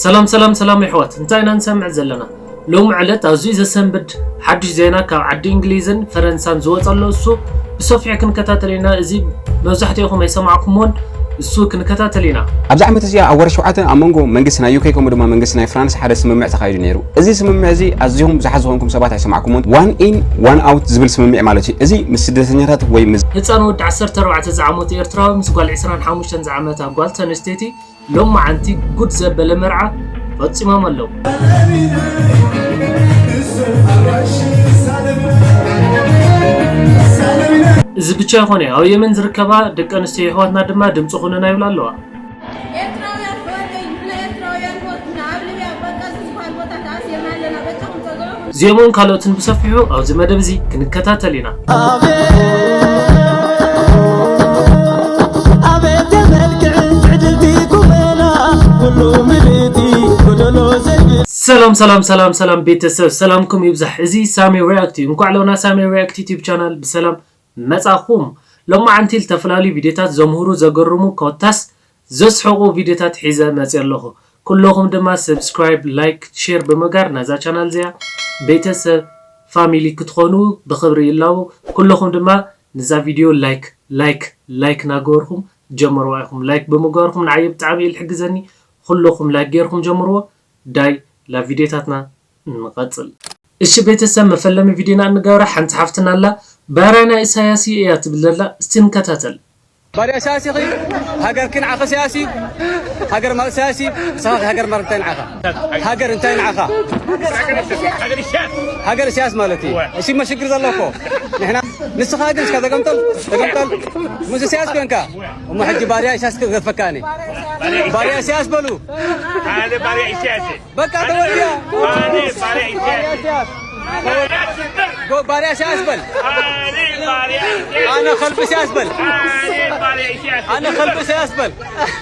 ሰላም ሰላም ሰላም የሕዋት፣ እንታይ ኢና ንሰምዕ ዘለና? ሎም ዕለት ኣዝዩ ዘሰንብድ ሓድሽ ዜና ካብ ዓዲ እንግሊዝን ፈረንሳን ዝወጸ ኣሎ። እሱ ብሰፊሑ ክንከታተል ኢና። እዚ መብዛሕትኦኹም ኣይሰማዕኩምዎን፣ እሱ ክንከታተል ኢና። ኣብዚ ዓመት እዚኣ ኣብ ወርሒ ሸውዓተ ኣብ መንጎ መንግስቲ ናይ ዩ ኬ ከምኡ ድማ መንግስቲ ናይ ፍራንስ ሓደ ስምምዕ ተኻይዱ ነይሩ። እዚ ስምምዕ እዚ ኣዝኹም ብዙሓት ዝኾንኩም ሰባት ኣይሰማዕኩምዎን። ዋን ኢን ዋን ኣውት ዝብል ስምምዕ ማለት እዩ። እዚ ምስ ስደተኛታት ወይ ምስ ህፃን ወዲ ዓሰርተ ኣርባዕተ ዝዓመቱ ኤርትራዊ ምስ ጓል ዕስራን ሓሙሽተን ዝዓመታ ጓል ተንስተይቲ ሎማዓንቲ ጉድ ዘበለ መርዓ ፈፂሞም ኣለዉ። እዚ ብቻ ይኾነ፣ ኣብ የመን ዝርከባ ደቂ ኣንስትዮ የሕዋትና ድማ ድምፂ ኩኑና ይብላ ኣለዋ። ኤርትራውያን ሕወተይ፣ ንሕና ኤርትራውያን ሞትና ኣብ ሊብያ በቃ ዝበሃል ቦታ ተኣሲርና ኣለና። በጃኹም ጸግዑ። እዚኦምን ካልኦትን ብሰፊሑ ኣብዚ መደብ እዚ ክንከታተል ኢና። ኣቤት፣ ኣቤት የመልክዕን ትዕድልቲ ቁመና፣ ኩሉ ምልእቲ፣ ጎደሎ ዘይብል። ሰላም ሰላም ሰላም ሰላም ቤተሰብ፣ ሰላምኩም ይብዛሕ። እዚ ሳሚ ሪያክት እዩ። እንኳዕ ሎና ሳሚ ሪያክት ዩቲዩብ ቻናል ብሰላም መጻኹም። ሎማዓንቲ ዝተፈላለዩ ቪዲዮታት ዘምህሩ፣ ዘገርሙ፣ ኮታስ ዘስሕቑ ቪዲዮታት ሒዘ መጽእ ኣለኹ። ኩለኹም ድማ ሰብስክራይብ፣ ላይክ፣ ሼር ብምግባር ናዛ ቻናል እዚኣ ቤተሰብ ፋሚሊ ክትኾኑ ብኽብሪ ይላቡ። ኩለኹም ድማ ንዛ ቪዲዮ ላይክ ላይክ ላይክ ናገበርኩም ጀምርዋ ኢኹም። ላይክ ብምግባርኩም ንዓየ ብጣዕሚ እዩ ዝሕግዘኒ። ኩለኹም ላይክ ጌርኩም ጀምርዎ። ዳይ ላብ ቪዲዮታትና ንቐጽል። እሺ ቤተሰብ፣ መፈለሚ ቪዲዮና እንገብራ ሓንቲ ሓፍትና ኣላ፣ ባርያ ናይ ኢሳያስ እያ ትብል ዘላ። እስቲ ንከታተል። ባርያ ኢሳያስ ኢኺ፣ ሃገርኪ ንዓኺ ኢሳያስ እዩ። ሃገር ማለት ኢሳያስ እዩ። ንስኻ ሃገር ማለት እንታይ ንዓኻ? ሃገር እንታይ ንዓኻ? ሃገር ኢሳያስ ማለት እዩ። እሺ፣ መሽግር ዘሎ እኮ ንሕና። ንስኻ ግን እስካ ተገምጠል፣ ተገምጠል። ምስ ኢሳያስ ኮንካ። እሞ ሕጂ ባርያ ኢሳያስ ክገድፈካ ኣነ። ባርያ ኢሳያስ በሉ። ኣነ ባርያ ኢሳያስ። በቃ ተወዲያ። ኣነ ባርያ ኢሳያስ። ባርያ ኢሳያስ። ጎ-፣ ባርያ ኢሳያስ በል። ኣነ ባርያ ኢሳያስ። ኣነ ከልቢ ኢሳያስ በል። ኣነ ባርያ ኢሳያስ። ኣነ ከልቢ ኢሳያስ በል።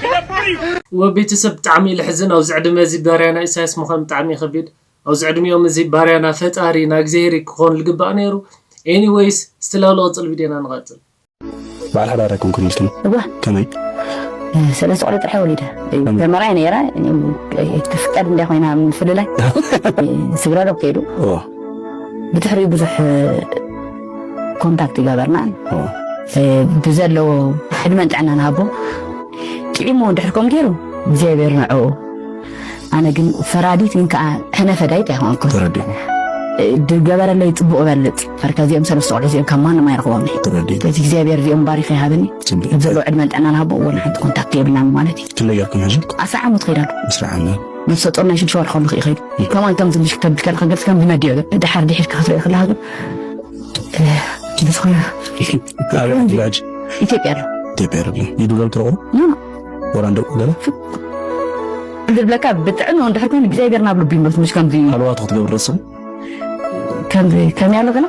ክነብር እዩ። ወቤተሰብ ብጣዕሚ እዩ ልሕዝን። ኣብዚ ዕድመ እዚ ባርያ ናይ ኢሳያስ ምዃን ብጣዕሚ እዩ ከቢድ። ኣብዚ ዕድሚኦም እዚ ባርያ ና ፈጣሪ ና እግዚኣብሔር ክኾን ልግባእ ነይሩ። ኤኒዌይስ፣ ስትላሉ ቅጽል ቪድዮና ንቐጽል። በዓል ሓዳር ኣይኮንኩን ኢልክኒ። እዋ። ከመይ? ሰለስተ ቆልዑ ጥራሕ ወሊደ። ከመይ? ተመራይ ነይራ፣ ትፍቀድ እንዳ ኮይና ምፍልላይ። ስግረ ዶብ ከይዱ። እዋ። ብድሕሪኡ ብዙሕ ኮንታክት ይገበርና። እዋ። ብዘለዎ ዕድመን ጥዕናን ሃቦ። ጥዒሙ እንድሕር ከም ገይሩ እግዚኣብሔር ንዕኡ። ኣነ ግን ፈራዲት ግን ከዓ ሕነ ፈዳይት ኣይኮንኩን። ተረዲኹ። ድገበረለይ ጽቡቕ እበልጽ። ፈርካ እዚኦም ሰለስተ ቆልዑ እዚኦም ካብ ማንም ኣይረኽቦም። ተረዲኹ። ስለዚ እግዚኣብሔር እዚኦም ባሪኽ ይሃበኒ። ጽቡቕ። ዘሎ ዕድመን ጥዕናን ሃቦ፣ ወላ ሓንቲ ኮንታክት የብልናን ማለት እዩ። ክንደይ ገርኩም ሕጂ? ኣስራ ዓመት ከይዳ ኣሎ። ኣስራ ዓመት። ነፍሰ ጡር ናይ ሽዱሽተ ወርሒ ከለኹ ይኸይድ። ከማን ከምዚ ምሽ ክተብል ከለኻ ገጽ ከም ዝመድዮ ገ-፣ ድሓር ድሒርካ ክትሪኦ ከለኻ ግን፣ እ፣ ብዝኾነ ኣበይ ዓዲ ኢኻ ሕጂ? ኢትዮጵያ ኣሎ። ኢትዮጵያ ኣሎ። ይድውለል ትረኽቦ? ኖ፣ ኖ። ወላ እንደው ገለ? ዝብለካ ብጥዕና እንድሕር ኮይኑ እግዚኣብሔር ናብ ልቡ ይመልስ፣ ምሽ ከምዚ ሃለዋቱ ክትገብር ረስም? ከምዚ፣ ከመይ ኣሎ ገለ?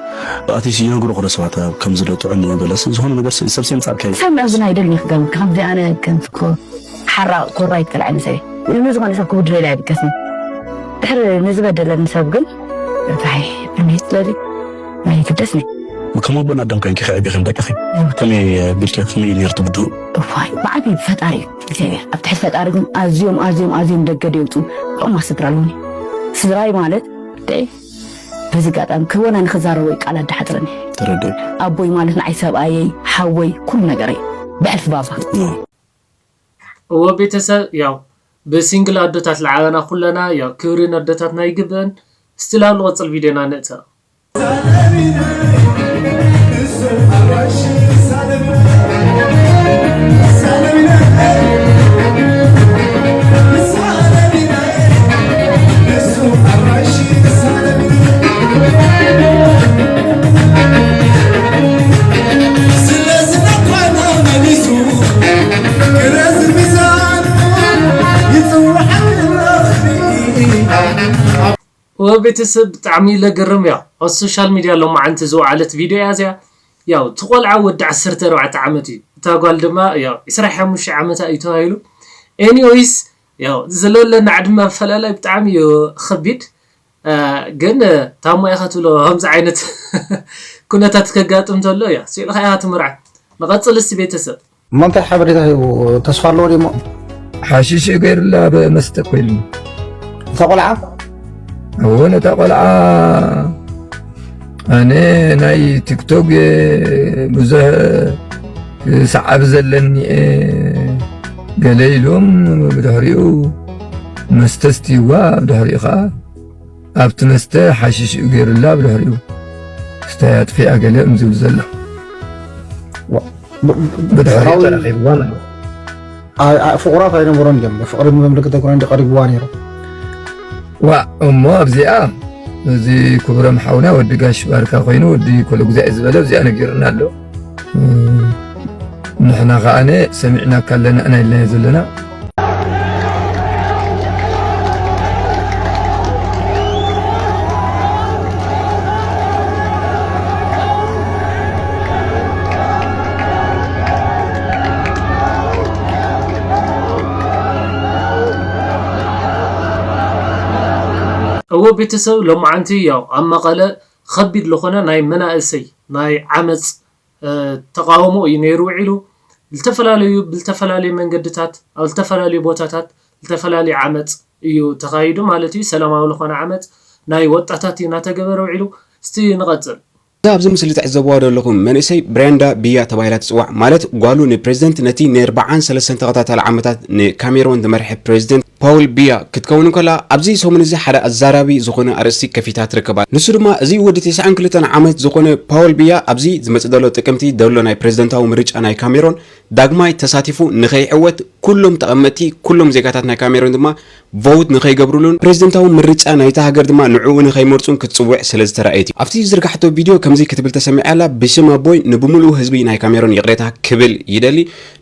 ኣቲ ይነግሩ ክደ ሰባት ከምዚ ዶ ጥዕና ይበለስ? ዝኾነ ነገር ሰብ፣ ሰብ ሲምጻልካ እዩ። ሰብ ምዕዝና ይደልኒ ክገርም፣ ከምዚ ኣነ ከምዚ ኮ-፣ ሓራ ኮራ ይትከል ዓይነት ሰብ እየ። ንዝኾነ ሰብ ክብድለሉ ኣይብገስን። ድሕሪ ንዝበደለኒ ሰብ ግን እንታይ ብመይ ስለዚ ኣይግደስን። ከም ኣቦን ኣደን ኮይንኪ ከዕቢኺ ንደቅኺ ከመይ ቢልኪ፣ ከመይ እዩ ነይሩ ትብድኡ? እዋይ፣ ብዓቢ ፈጣሪ እዩ እግዚኣብሔር። ኣብ ትሕቲ ፈጣሪ ግን ኣዝዮም፣ ኣዝዮም፣ ኣዝዮም ደገ ደይውፁ ጥዑማት ስድራ ኣለኒ። ስድራይ ማለት ደይ በዚ ኣጋጣሚ ክወና ንክዛረቦ እዩ ቃላት ድሓፅረኒ። ተረድእ። ኣቦይ ማለት ንዓይ ሰብኣየይ፣ ሓወይ፣ ኩሉ ነገረይ። ብሕልፊ ባባ። እዎ። እዎ ቤተሰብ፣ ያው ብሲንግል ኣዶታት ለዓበና ኩለና፣ ያው ክብሪ ነደታትና ይግብእን። ስቲል ኣብ ልቕጽል ቪድዮና ንእተ። ወቤተሰብ ብጣዕሚ ለገርም እያ። ኣብ ሶሻል ሚድያ ሎማዓንቲ ዝወዓለት ቪድዮ እያ እዚኣ። ያው እቲ ቆልዓ ወዲ ዓሰርተ ኣርባዕተ ዓመት እዩ። እታ ጓል ድማ ያው ዕስራን ሓሙሽተን ዓመታ እዩ ተባሂሉ። ኤኒዌይስ ያው ዘለለና ዕድመ ኣፈላላይ ብጣዕሚ እዩ ከቢድ። እ፣ ግን ታሞ ኢኻ ትብሎ ከምዚ ዓይነት ኩነታት ከጋጥም ተሎ እያ ስኢልካ ኢኻ ትምርዓ። ንቐጽል እስቲ ቤተሰብ። እሞ እንታይ ሓበሬታ ሂቡ? ተስፋ ኣለዎ ድዩ እሞ? ሓሽሽ ገይሩላ ብመስተ ኮይኑ። እታ ቆልዓ እዎ ነታ ቆልዓ ኣነ ናይ ቲክቶክ ብዙሕ ሰዓብ ዘለኒ እየ ገለ ኢሎም ብድሕሪኡ መስተ ስትይዋ ብድሕሪኡ ከዓ ኣብቲ መስተ ሓሽሽ እዩ ገይሩላ ብድሕሪኡ ስታይ ኣጥፊኣ ገለ እዮም ዝብል ዘሎ ብድሕሪኡ ተረኺብዋ ማለት ፍቑራት ኣይነበሮን እዮም። ፍቕሪ ምምልክት ኣይኮነን ቀሪብዋ ነይሩ። ዋ እሞ ኣብዚኣ እዚ ክቡሮም ሓውና ወዲ ጋሽ ባርካ ኮይኑ ወዲ ኮለጉዛይ ዝበለ ኣብዚኣ ነጊርና ኣሎ። ንሕና ከኣነ ሰሚዕናካ ኣለና ኢና ኢልናዮ ዘለና። እዎ ቤተሰብ ሎማዓንቲ ያው ኣብ መቐለ ኸቢድ ልኾነ ናይ መናእሰይ ናይ ዓመፅ ተቓውሞ እዩ ነይሩ ውዒሉ። ልተፈላለዩ ብልተፈላለዩ መንገድታት ኣብ ልተፈላለዩ ቦታታት ልተፈላለዩ ዓመፅ እዩ ተኻይዱ ማለት እዩ። ሰላማዊ ልኾነ ዓመፅ ናይ ወጣታት እዩ እናተገበረ ውዒሉ። እስቲ ንቐፅል። እዛ ኣብዚ ምስሊ ትዕዘብዋ ዘለኹም መንእሰይ ብሬንዳ ቢያ ተባሂላ ትጽዋዕ፣ ማለት ጓሉ ንፕሬዝደንት ነቲ ንኣርብዓን ሰለስተን ተኸታታሊ ዓመታት ንካሜሮን ዝመርሐ ፕሬዝደንት ፓውል ቢያ ክትከውን እንከላ ኣብዚ ሰሙን እዚ ሓደ ኣዛራቢ ዝኾነ ኣርእስቲ ከፊታ ትርከብ ኣላ። ንሱ ድማ እዚ ወዲ ተስዓን ክልተን ዓመት ዝኾነ ፓውል ቢያ ኣብዚ ዝመጽእ ዘሎ ጥቅምቲ ዘሎ ናይ ፕሬዝደንታዊ ምርጫ ናይ ካሜሮን ዳግማይ ተሳቲፉ ንኸይዕወት ኩሎም ተቐመጥቲ ኩሎም ዜጋታት ናይ ካሜሮን ድማ ቮውት ንኸይገብሩሉን ፕሬዝደንታዊ ምርጫ ናይታ ሃገር ድማ ንዕኡ ንኸይመርጹን ክትጽውዕ ስለ ዝተራእየት እዩ። ኣብቲ ዝርጋሕቶ ቪድዮ ከምዚ ክትብል ተሰሚዓ ኣላ፣ ብሽም ኣቦይ ንብምሉኡ ህዝቢ ናይ ካሜሮን ይቕሬታ ክብል ይደሊ።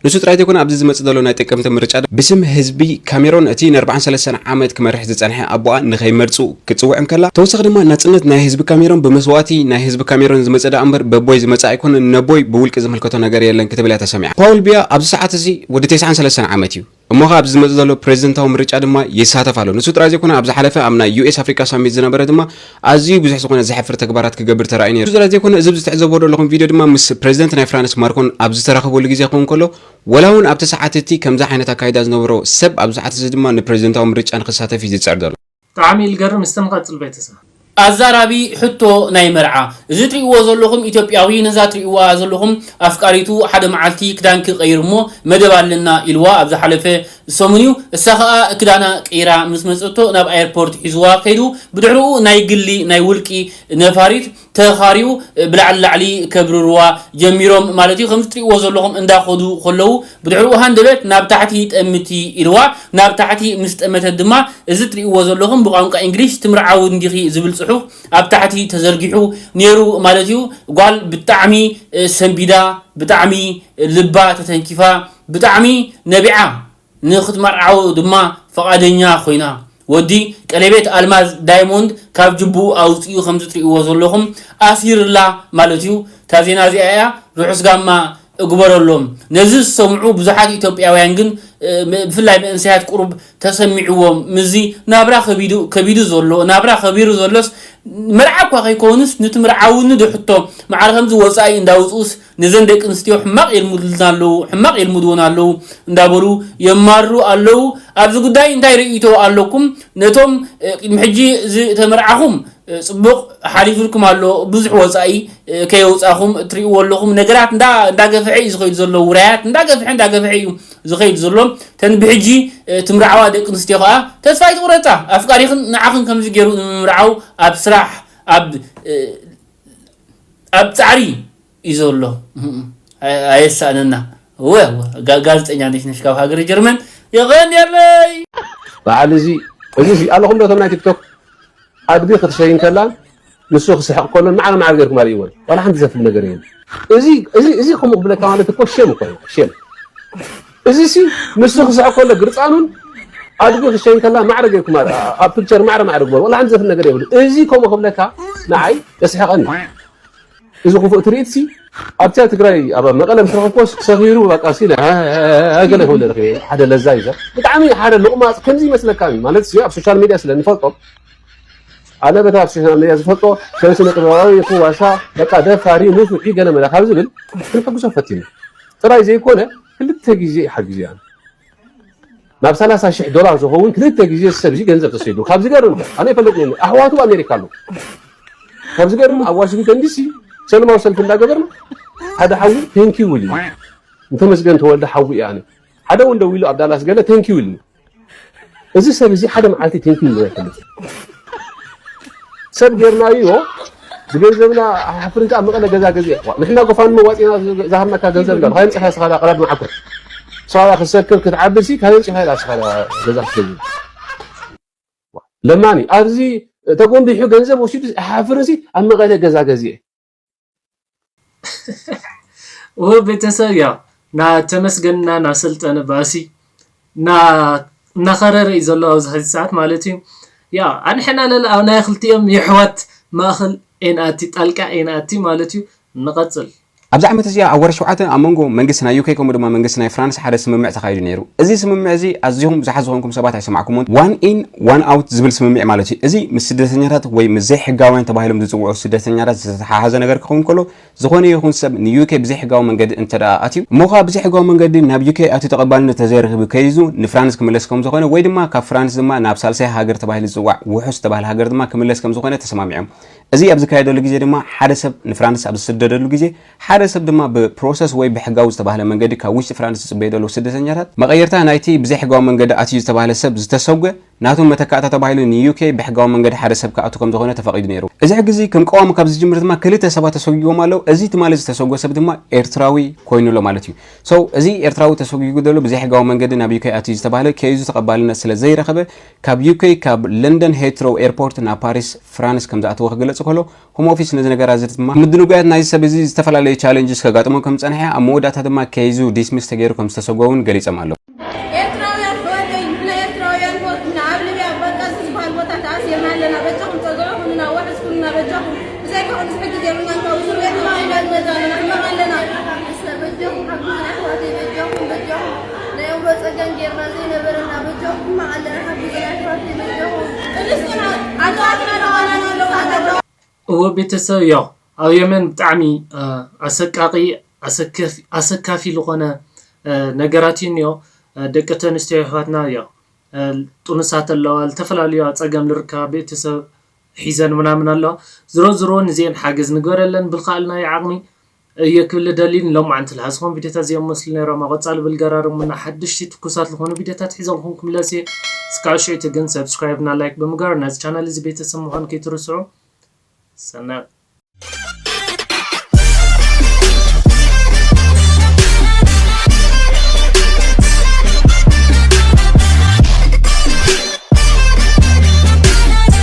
ንሱ ጥራይ ዘይኮነ ኣብዚ ዝመጽእ ዘሎ ናይ ጥቅምቲ ምርጫ ብስም ህዝቢ ካሜሮን እቲ ን ኣርብዓን ሰለስተን ዓመት ክመርሕ ዝጸንሐ ኣቦኣ ንኸይመርጹ ክትጽውዕ እንከላ፣ ተወሳኺ ድማ ናጽነት ናይ ህዝቢ ካሜሮን ብመስዋእቲ ናይ ህዝቢ ካሜሮን ዝመጸ ደኣ እምበር በቦይ ዝመጸ ኣይኮነን፣ ነቦይ ብውልቂ ዝምልከቶ ነገር የለን ክትብል እያ ተሰሚዓ። ፓውል ቢያ ኣብዚ ሰዓት እዚ ወዲ ተስዓን ሰለስተን ዓመት እዩ። እሞ ኸኣ ኣብዚ ዝመጽእ ዘሎ ፕሬዝደንታዊ ምርጫ ድማ ይሳተፍ ኣሎ። ንሱ ጥራይ ዘይኮነ ኣብ ዝሓለፈ ኣብ ናይ ዩ ኤስ ኣፍሪካ ሳሚት ዝነበረ ድማ ኣዝዩ ብዙሕ ዝኾነ ዘሕፍር ተግባራት ክገብር ተራእዩ ነይሩ። ንሱ ጥራይ ዘይኮነ እዚ ኣብዚ ትዕዘብዎ ዘለኹም ቪድዮ ድማ ምስ ፕሬዝደንት ናይ ፍራንስ ማርኮን ኣብ ዝተራኸበሉ ግዜ ክኸውን ከሎ ወላ እውን ኣብቲ ሰዓት እቲ ከምዚ ዓይነት ኣካይዳ ዝነበሮ ሰብ ኣብዚ ሰዓት እዚ ድማ ንፕሬዝደንታዊ ምርጫ ንክሳተፍ እዩ ዝጽዕር ዘሎ። ብጣዕሚ እዩ ልገርም እስቲ ንቐጽል ቤተሰብ። ኣዛራቢ ሕቶ ናይ መርዓ። እዚ ትርእይዎ ዘለኹም ኢትዮጵያዊ ነዛ ትርእይዋ ዘለኹም ኣፍቃሪቱ ሓደ መዓልቲ ክዳንኪ ቀይሪ እሞ መደብ ኣለና ኢልዋ ኣብ ዝሓለፈ ሰሙን እዩ። እሳ ኸኣ ክዳና ቀይራ ምስ መጸቶ ናብ ኣየርፖርት ሒዝዋ ከይዱ። ብድሕሪኡ ናይ ግሊ ናይ ውልቂ ነፋሪት ተኻርዩ ብላዕሊ ላዕሊ ከብርርዋ ጀሚሮም ማለት እዩ። ከምዚ ትርእይዎ ዘለኹም እንዳኸዱ ከለዉ ብድሕሪኡ ሃንደበት ናብ ታሕቲ ጠምቲ ኢልዋ። ናብ ታሕቲ ምስ ጠመተት ድማ እዚ ትርእይዎ ዘለኹም ብቋንቋ እንግሊሽ ትምርዓዊ እንዲኺ ዝብል ጽሑፍ ኣብ ታሕቲ ተዘርጊሑ ነይሩ ማለት እዩ። ጓል ብጣዕሚ ሰንቢዳ፣ ብጣዕሚ ልባ ተተንኪፋ፣ ብጣዕሚ ነቢዓ ንኽትመርዓው ድማ ፈቓደኛ ኮይና። ወዲ ቀለቤት ኣልማዝ ዳይሞንድ ካብ ጅቡኡ ኣውጺኡ ከምዚ ትርእይዎ ዘለኹም ኣሲርላ ማለት እዩ። እታ ዜና እዚኣ እያ። ርሑስ ጋማ እግበረሎም። ነዚ ዝሰምዑ ብዙሓት ኢትዮጵያውያን ግን ብፍላይ መንእሰያት ቁሩብ ተሰሚዕዎም ምስዚ ናብራ ከቢዱ ከቢዱ ዘሎ ናብራ ከቢሩ ዘሎስ መርዓ እኳ ከይከውንስ ንትምርዓውኒ ዶ ሕቶ ማዕረ ከምዚ ወፃኢ እንዳውፅኡስ ነዘን ደቂ ኣንስትዮ ሕማቕ የልምዱልና ኣለዉ ሕማቕ የልምድዎን ኣለዉ እንዳበሉ የማርሩ ኣለዉ። ኣብዚ ጉዳይ እንታይ ርእይቶ ኣለኩም? ነቶም ቅድሚ ሕጂ ዝተመርዓኹም ፅቡቕ ሓሊፉልኩም ኣሎ። ብዙሕ ወፃኢ ከየውፃኹም እትሪእዎ ኣለኹም። ነገራት እንዳገፍሐ እዩ ዝኸይድ ዘሎ። ውራያት እንዳገፍሐ እንዳገፍሐ እዩ ዝኸይድ ዘሎ። ተን ብሕጂ ትምርዓዋ ደቂ ኣንስትዮ ከዓ ተስፋ ኣይትቑረፃ። ኣፍቃሪኽን ንዓኽን ከምዚ ገይሩ ንምምርዓው ኣብ ስራሕ ኣብ ኣብ ፃዕሪ እዩ ዘሎ። ኣየሳእነና። እወ ጋዜጠኛ ነሽ ነሽ ካብ ሃገረ ጀርመን። የቐንየለይ። በዓል እዚ እዚ ኣለኹም ዶ እቶም ናይ ቲክቶክ ኣድጊ ክትሸይ እንከላ ንሱ ክስሕቕ ከሎ ማዕረ ማዕረ ገርኩም ኣርእይዎ። ዋላ ሓንቲ ዘፍል ነገር የለን። እዚ እዚ እዚ ከምኡ ክብለካ ማለት እኮ ሼም እኮ እዩ። ሼም እዚ ሲ ንሱ ክስሕቕ ከሎ ግርጻኑን ኣድጊ ክሸይ እንከላ ማዕረ ገርኩም ኣብ ፒክቸር ማዕረ ማዕረ ግበር። ዋላ ሓንቲ ዘፍል ነገር የብሉ። እዚ ከምኡ ክብለካ ንዓይ የስሕቐኒ። እዚ ክፉእ ትርኢት ሲ ኣብቲ ኣብ ትግራይ ኣብ መቐለ ምስ ረኸብኩዎስ ሰኺሩ በቃ ሲ ገለ ክብል ረኺበ ሓደ ለዛ ይዘ ብጣዕሚ ሓደ ልቑማፅ ከምዚ ይመስለካ እዩ ማለት ሲ ኣብ ሶሻል ሚድያ ስለ ንፈልጦ ኣነ በታ ኣብ ሶሻል ሚድያ ዝፈልጦ ከም ስነ ጥበባዊ ይኹን ዋሻ በቃ ደፋሪ ንፉዒ ገለ መለ ካብ ዝብል ክንሕግዞ ፈቲኑ ጥራይ ዘይኮነ ክልተ ግዜ ይሓግዝ እያ ናብ ሰላሳ ሽሕ ዶላር ዝኸውን ክልተ ግዜ ሰብ እዚ ገንዘብ ተሰይዱ። ካብ ዝገርም ኣነ ይፈልጥ ነኝ ኣሕዋቱ ኣሜሪካ ኣለዉ። ካብ ዝገርም ኣብ ዋሽንግተን ዲሲ ሰለማዊ ሰልፊ እንዳገበርና ሓደ ሓዊ ቴንኪዩ ኢሉ። እንተመስገን ተወልደ ሓዊ እየ ኣነ። ሓደ እውን ደው ኢሉ ኣብ ዳላስ ገለ ቴንኪዩ ኢሉ። እዚ ሰብ እዚ ሓደ መዓልቲ ቴንኪዩ ኢሉ ኣይፈልጥ። ሰብ ጌርናዮ ብገንዘብና ሓፍርንካ ኣብ መቐለ ገዛ ገዚእ። ንሕና ጎፋንሚ ዋፂና ዝሃብናካ ገንዘብ እንዳ ካየምፅኻ ስኻ ቀረብ መዓኮር ስኻ ክሰክር ክትዓብር ሲ ካየምፅኻ ኢላ ስኻ ገዛ ክትገዝእ። ለማኒ ኣብዚ ተጎንቢሑ ገንዘብ ወሲዱ ሓፍርን ሲ ኣብ መቐለ ገዛ ገዚእ። ው ቤተሰብ ያው ና ተመስገንና ና ሰልጠነ ባሲ ና እናኸረረ እዩ ዘሎ ኣብዚ ሕዚ ሰዓት ማለት እዩ። ያው ኣንሕና ለለ ኣብ ናይ ክልቲኦም የሕዋት ማእኸል ኤንኣቲ ጣልቃ ኤንኣቲ ማለት እዩ። ንቐፅል። ኣብዚ ዓመት እዚኣ ኣብ ወርሒ ሸውዓተ ኣብ መንጎ መንግስቲ ናይ ዩኬ ከምኡ ድማ መንግስቲ ናይ ፍራንስ ሓደ ስምምዕ ተኻይዱ ነይሩ። እዚ ስምምዕ እዚ ኣዝኹም ብዙሓት ዝኾንኩም ሰባት ኣይሰማዕኩሞን። ዋን ኢን ዋን ኣውት ዝብል ስምምዕ ማለት እዩ። እዚ ምስ ስደተኛታት ወይ ምስ ዘይሕጋውያን ተባሂሎም ዝፅውዑ ስደተኛታት ዝተተሓሓዘ ነገር ክኸውን ከሎ ዝኾነ ይኹን ሰብ ንዩኬ ብዘይሕጋዊ መንገዲ እንተ ደኣ ኣትዩ እሞ ኸኣ ብዘይሕጋዊ መንገዲ ናብ ዩኬ ኣትዩ ተቐባልነት ተዘይረኺቡ ከይዙ ንፍራንስ ክምለስ ከም ዝኾነ ወይ ድማ ካብ ፍራንስ ድማ ናብ ሳልሳይ ሃገር ተባሂሉ ዝፅዋዕ ውሑስ ዝተባህለ ሃገር ድማ ክምለስ ከም ዝኾነ ተሰማሚዖም። እዚ ኣብ ዝካየደሉ ግዜ ድማ ሓደ ሰብ ንፍራንስ ኣብ ዝስደደሉ ግዜ ሓደ ሰብ ድማ ብፕሮሰስ ወይ ብሕጋዊ ዝተባህለ መንገዲ ካብ ውሽጢ ፍራንስ ዝፅበዩ ዘለዉ ስደተኛታት መቐየርታ ናይቲ ብዘይሕጋዊ መንገዲ ኣትዩ ዝተባህለ ሰብ ዝተሰጎ ናቱ መተካእታ ተባሂሉ ንዩኬ ብሕጋዊ መንገዲ ሓደ ሰብ ክኣቱ ከም ዝኾነ ተፈቒዱ ነይሩ። እዚ ሕጊ እዚ ከም ቀዋሚ ካብ ዝጅምር ድማ ክልተ ሰባት ተሰጒጎም ኣለዉ። እዚ ትማሊ ዝተሰጎ ሰብ ድማ ኤርትራዊ ኮይኑ ኣሎ ማለት እዩ። So እዚ ኤርትራዊ ተሰጒጉ ዘሎ ብዘይሕጋዊ መንገዲ ናብ ዩኬ ኣትዩ ዝተባህለ ከይዙ ተቐባልነት ስለ ዘይረኸበ ካብ ዩኬ ካብ ለንደን ሄትሮው ኤርፖርት ናብ ፓሪስ ፍራንስ ከም ዝኣተወ ክግለጽ ከሎ ሆም ኦፊስ ነዚ ነገራት እዚ ድማ ምድንጓያት ናይዚ ሰብ እዚ ዝተፈላለዩ ቻለንጅስ ከጋጥሞ ከም ዝጸንሐ ኣብ መወዳእታ ድማ ከይዙ ዲስሚስ ተገይሩ ከም ዝተሰጎ እውን ገሊጾም ኣለዉ። ኤርትራውያን ኣሕዋተይ ንሕና ኤርትራውያን ሞትና ኣብ ሊብያ ኣብ ባቃዚ ዝበሃል ቦታ ተኣሲርና ኣለና በጃኹም ጸግዑ ኩኑና ዋሕስ ኩኑና በጃኹም ብዘይካ ከምዚ ሕጊ ዘይብልና እንተ ኣብ እስር ቤት ንባዕልና ንገዛ ኣለና ሕማቕ ኣለና በጃኹም ሓግዙና ኣሕዋተይ በጃኹም በጃኹም ናይ ኣእምሮ ጸገም ጌርና ዘይነበረና በጃኹም ሕማቕ ኣለና ሓግዙና ኣሕዋተይ በጃኹም እወ ቤተሰብ ያው ኣብ የመን ብጣዕሚ ኣሰቃቂ ኣሰካፊ ዝኾነ ነገራት እዩ እኒኦ። ደቂ ተንስትዮ ይሕዋትና ያው ጥኑሳት ኣለዋ፣ ዝተፈላለዩ ኣፀገም ልርከባ ቤተሰብ ሒዘን ምናምን ኣለዋ። ዝሮ ዝሮ ንዚኤን ሓገዝ ንግበረለን ብልካልናዮ ዓቕሚ እየ ክብል ደሊ። ንሎማዓንቲ ልሃዝኹም ቪዲዮታት እዚኦም መስሉ ነይሮም። ኣብ ቀፃሊ ብልገራርሙና ሓድሽቲ ትኩሳት ዝኾኑ ቪዲዮታት ሒዘልኩም ክምለስ እየ። እስካብ ሽዑ ግን ሰብስክራይብ እና ላይክ ብምግባር ነዚ ቻናል እዚ ቤተሰብ ምዃን ከይትርስዑ። ሰናይ